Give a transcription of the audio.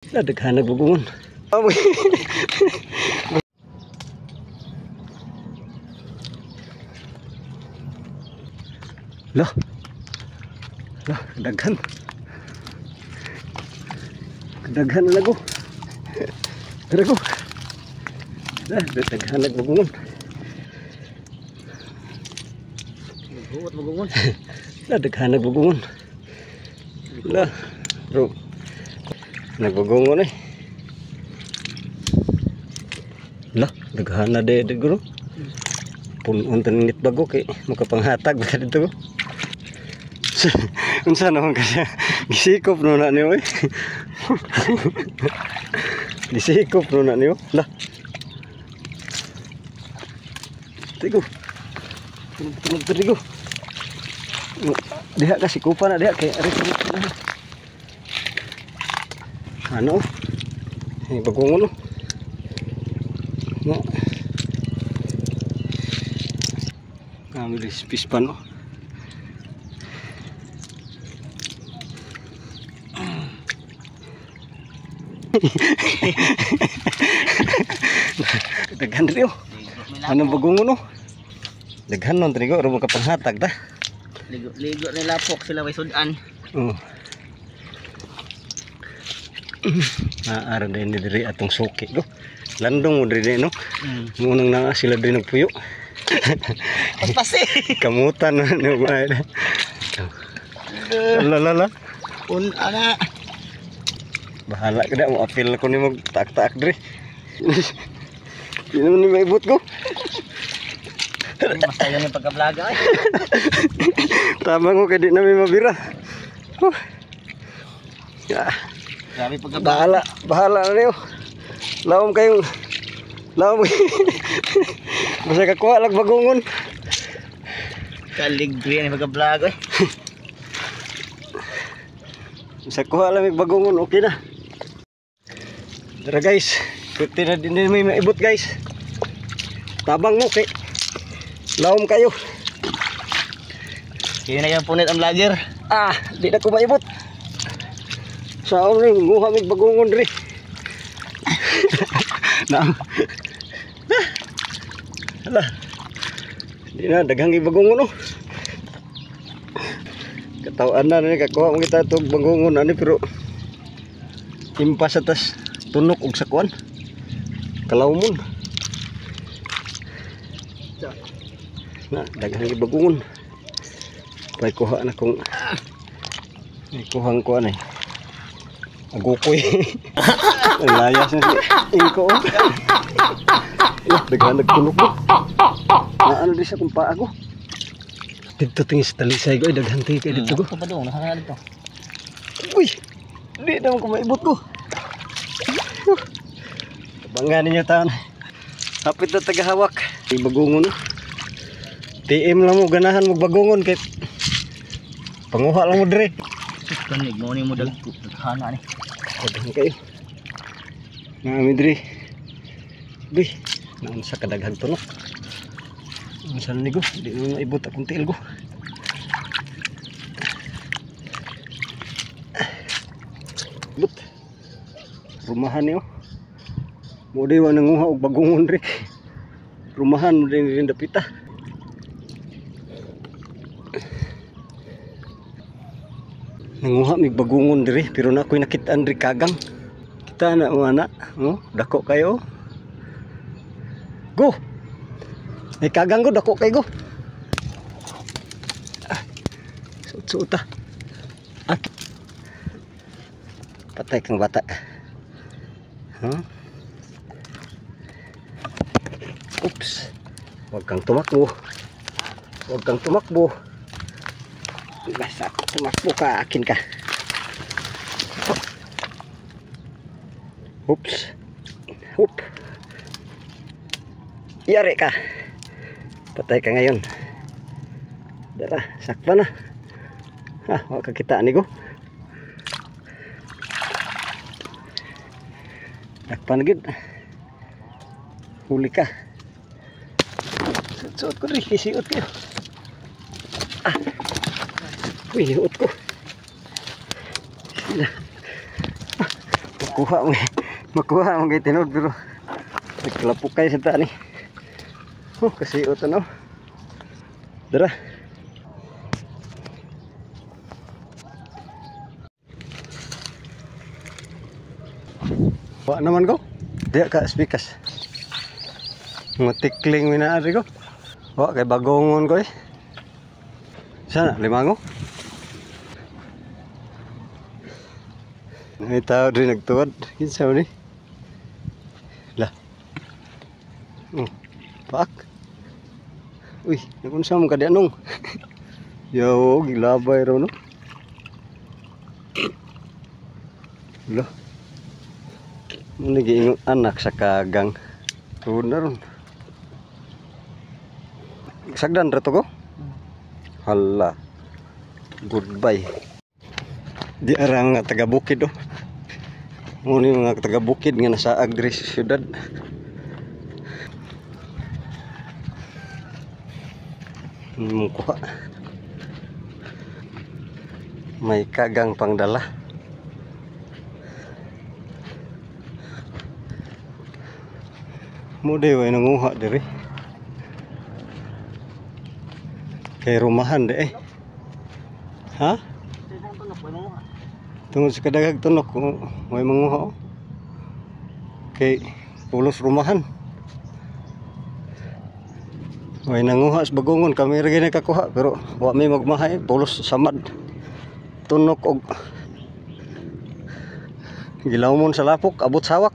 Daghan nagbugungon. Lah. Lah, daghan. Daghan na lago. Tara ko. Lah, daghan nagbugungon. Huwat magungon. Lah, daghan nagbugungon. Lah, bro. Nagbugungon eh. Lah, daghan na de guro. Punon tanin bago kay makapanghatag ba dito. Unsa naman kasi gisikop no na niyo eh. Gisikop no na niyo. Lah. Tigo. Tunog tigo. Diha kasi kupa na diha kay ari na. Ano? Eh, bagungon no. Na. Kami pispan no. Daghan diri oh. Anong bagungon no? Daghan nun trigo ro makapanghatag ta. Ligo ligo ni lapok sila way sudan. Oh. Naara din diri atong suki go. Landong mo diri no. Munang naa sila diri nagpuyo. Paspasi. Kamutan na no. La la la. Un ana. Bahala ka na mo apil ko nimo taak-taak diri. Di naman ni maibot ko. Masayo ni pagka-vlog ay. Tama ko kay di na may mabira. Huh. Yeah. Grabe pagka Bahala, bahala na niyo. Laom kayong laom. Basta kakuha lang bagungon. Kaligri ni pagka-vlog ay. Basta kuha lang may bagungon, okay na. Tara guys, pwede na din may maibot guys. Tabang mo kay laom kayo. Kaya na yung punit ang vlogger. Ah, di na ko maibot. Sa rin, nguha may bagungon rin. Na. Hala. Di na, daghang ibagungon oh. Katawaan na ni kakuha mo kita tog bagungon ani pero impas sa tas tunok og sakuan. Kalawmon. Na, daghang ibagungon. Pay kuha na kung ay kuhang kuan eh. Agukoy. Ang layas na si Inko. Lah, daghan nagtunok ko. Na ano di sa kung paa ko. Dito tingin sa talisay ko, ay daghan tingin kay dito ko. Ito pa dong, nakakala dito. Uy! Di naman ko maibot ko. Bangga ninyo taon. Hapit na tagahawak. Bagungon. TM lang mo, ganahan mo bagungon kay panguha lang mo dire. Kanig mo ni mo dagko, daghana ni. Daghan kayo. Naami dire. Uy, naon sa kadaghang tunok. Unsa ni go? Di mo maibot akong tiil go. But rumahan niyo. Mo di wa nanguha og bagungon ri. Rumahan mo din rin dapita. Nanguha mig bagungon diri pero na ako'y nakitaan diri kagang. Kita na mo ana, oh, dako kayo. Go. Ay kagang go, dako kay go. Ah, suot-suot ah. Ah. Patay kang bata. Huh? Oops. Huwag kang tumakbo. Huwag kang tumakbo. Basta tumakbo ka, akin ka. Oops. Oop. Yari ka. Patay ka ngayon. Dara, sakpa na. Ha, wag ka kita ni go. Dakpa na gid. Huli ka. Suot ko rin, isiot ko. Ah. Uy, niuot ko. Ah, Makuha mo. Makuha mo kay tinuod pero nagkalapukay sa ta ni. Oh, kasi uto no. Dara. Wa naman ko. Diya ka speakers. Mutikling mi na ari ko. Wa kay bagongon ko eh. Sana limango. May tao rin nagtuwad. Kinsa man ni? Lah. Oh, paak. Uy, nagunsa mo ka di anong? Yo, gilabay raw no. Lah. Mo giingon anak sa kagang. Tuod na ron. Sagdan ra to ko? Hala. Goodbye. Di ara nga taga bukid oh. Mo ni mga taga bukid nga nasaag diri sa syudad. Mong kuha. May kagang pangdala. Mo di way nanguha diri. Kay rumahan di eh. Ha? Tungod sa kadaghag tunok, may manguha oh. Kay pulos rumahan. May nanguha sa bagungon, kami ra gyud nakakuha pero wa mi magmahay, pulos samad. Tunok og gilawmon sa lapok, abot sawak.